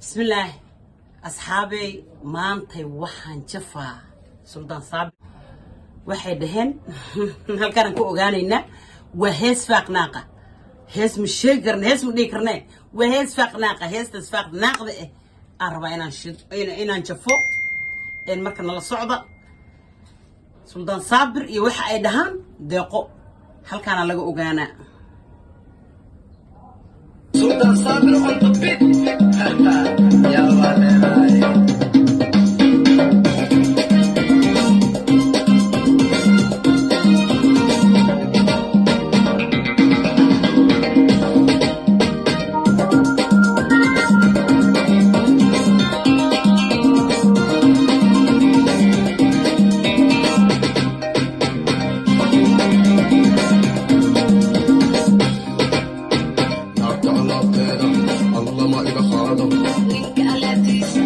Bismillaahi, asxaabey, maantay waxaan jafaa Suldaan Saabir. Waxay dhaheen halkaanaan ku ogaanaynaa waa hees faaqnaaqa. Hees ma sheegi karne, hees ma dhihi karne, waa hees faaqnaaqa. Heestaas faaqnaaqda aan rabaa inaan jafo. Marka nala socda Suldaan Saabir iyo waxa ay dhahaan Deeqo, halkaana laga ogaanaa. Sultan Sabir on the beat. Yaa waa leedahay. Naagta alaabteeda Alla ma iga qaado. Ninka alaabtiisa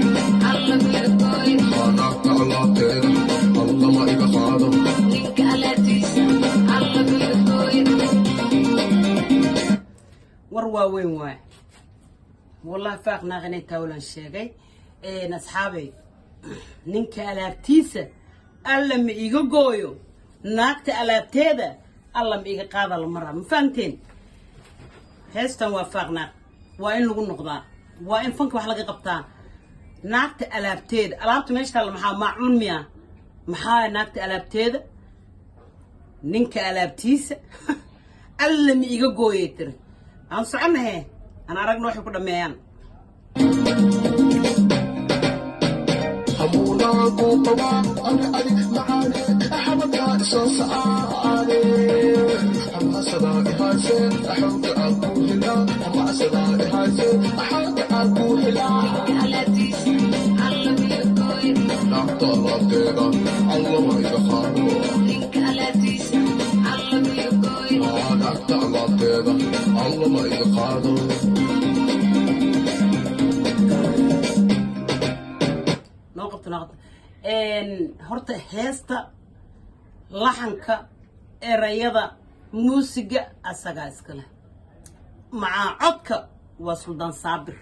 Alla ma iga gooyo. Haa, naagta alaabteeda Alla ma iga qaado. Ninka alaabtiisa Alla ma iga gooyo. War waaweyn waay wallahi, faaq naaq inay taawalan sheegay. Asxaabey, ninka alaabtiisa Alla ma iga gooyo, naagta alaabteeda Alla ma iga qaada la maraa. Ma fahamteen? Heestan waa faaq naaq, waa in lagu noqdaa, waa in fanka wax laga qabtaa. Naagta alaabteeda, alaabta meesha taalla maxaa? Maacuun miya? Maxaa naagta alaabteeda, ninka alaabtiisa Alla ma iga gooyay tiri? Aan soconnahe, aan aragno waxay ku dhammeeyaan. Hamuunaa kuu qabaa ani adig macaane, xabadkaa isoo sacaane, xamaasadaa ihayse, xooga aan kuu helaa, xamaasadaa ihayse, xooga aan kuu helaa. Ninka alaabtiisa Alla ma iga gooyo. Naagta alaabteeda Alla ma iga qaado. Ninka alaabtiisa Alla ma iga gooyo. Haa, naagta alaabteeda Alla ma iga qaado. Noo qabto, noo qabto. Horta heesta laxanka, erayada, muusiga asagaa iskale, macaa codka waa Suldaan Saabir.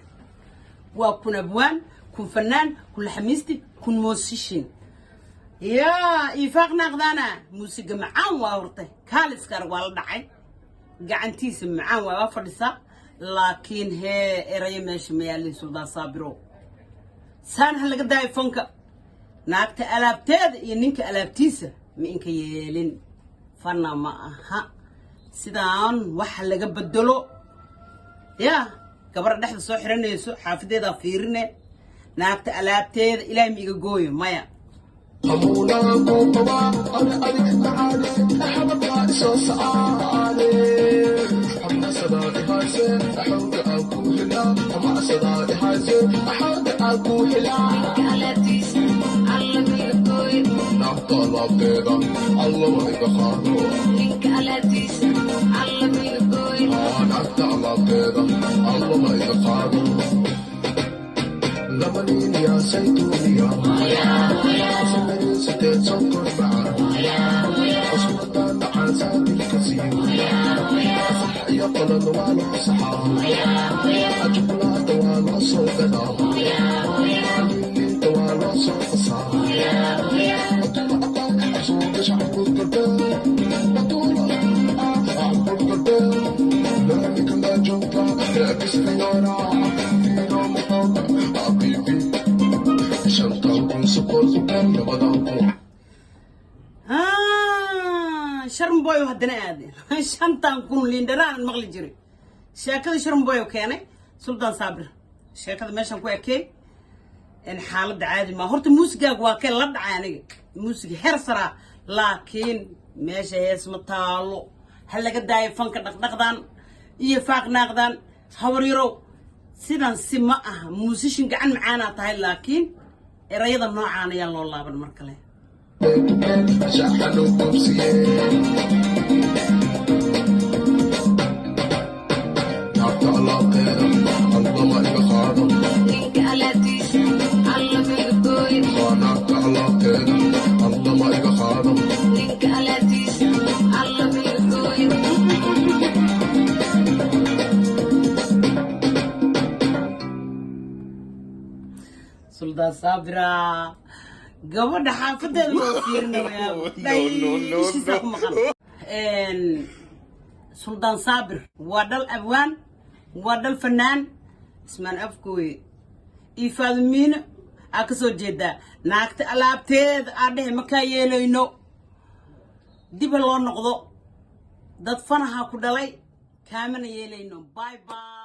Waa kun abwaan, kun fanaan, kun laxamiisti, kun musician. Yaa iifaaq naaqdaana muusiga macaan waa horta kaaliska arag, waa la dhacay gacantiisa, macaan waa fadhisaa, laakiin hee erayo meesha ma yaalin. Suldaan Saabiro, saan ha laga daayo fanka. Naagta alaabteeda iyo ninka alaabtiisa ma inka yeelin, fanna ma aha. Sidaan waxa laga bedelo yaa gabadha dhexda soo xiranayso, xaafadeedaa fiirine. Naagta alaabteeda Ilaahay ma iga gooyo, maya. Hamuunaa kuu qabaa ani adig macaane, xabadkaa isoo sacaane, xamaasadaa ihayse, xooga aan kuu helaa, xamaasadaa ihayse, xooga aan kuu helaa. Ninka alaabtiisa Alla ma iga gooyo. Naagta alaabteeda Alla ma iga qaado. Ninka alaabtiisa Alla ma iga gooyo. Haa, naagta alaabteeda Alla ma iga qaado. Lamaniiniya saytuuniya sideed sonkor macaan cusubada dhacaan saabilka siiyo sax iyo qalan waa loo saxaa, jukulaata waa loo soo gadaa, liinta waa loo soo qasaa. 5,000 sokor ku keen 2,000. Sharmboy haddana aadeen 5,000 liindhanaan maqli jiray. Sheekada Sharmboy keenay Suldaan Saabir, sheekada meeshan ku ekey in xaaladda caadi maa. Horta muusigaaga waa kee la dhacay aniga, muusiga heer saraa, laakiin meesha hees ma taalo. Ha laga daayo fanka dhaqdhaqdan iyo faaqnaaqdan. Habar yarow, sidan si ma aha. Musician gacan macaanaa tahay, laakiin erayada noocaan ayaa loo laaban mar kale. Shaxanu gubsiye naagta alaabteeda Allama iga qaado. Ninka alaabtiisa Alla ma iga gooyo. Waa naagta alaabteeda Allama iga qaado. Ninka alaabtiisa Alla ma iga gooyo. Suldaan Saabira gabadha xaafadeeda loo fiirinayaa. No, no, no, Ishiisa ku maqan. Suldaan Saabir waa dhal abwaan, waa dhal fanaan. Ismaan Afkooye iyo Faadumiino aa ka soo jeedaa. Naagta alaabteeda aa dhehe makaa yeelayno, dib ha loo noqdo. Dad fanaha ku dhalay, kaamana yeelayno. Bye bye.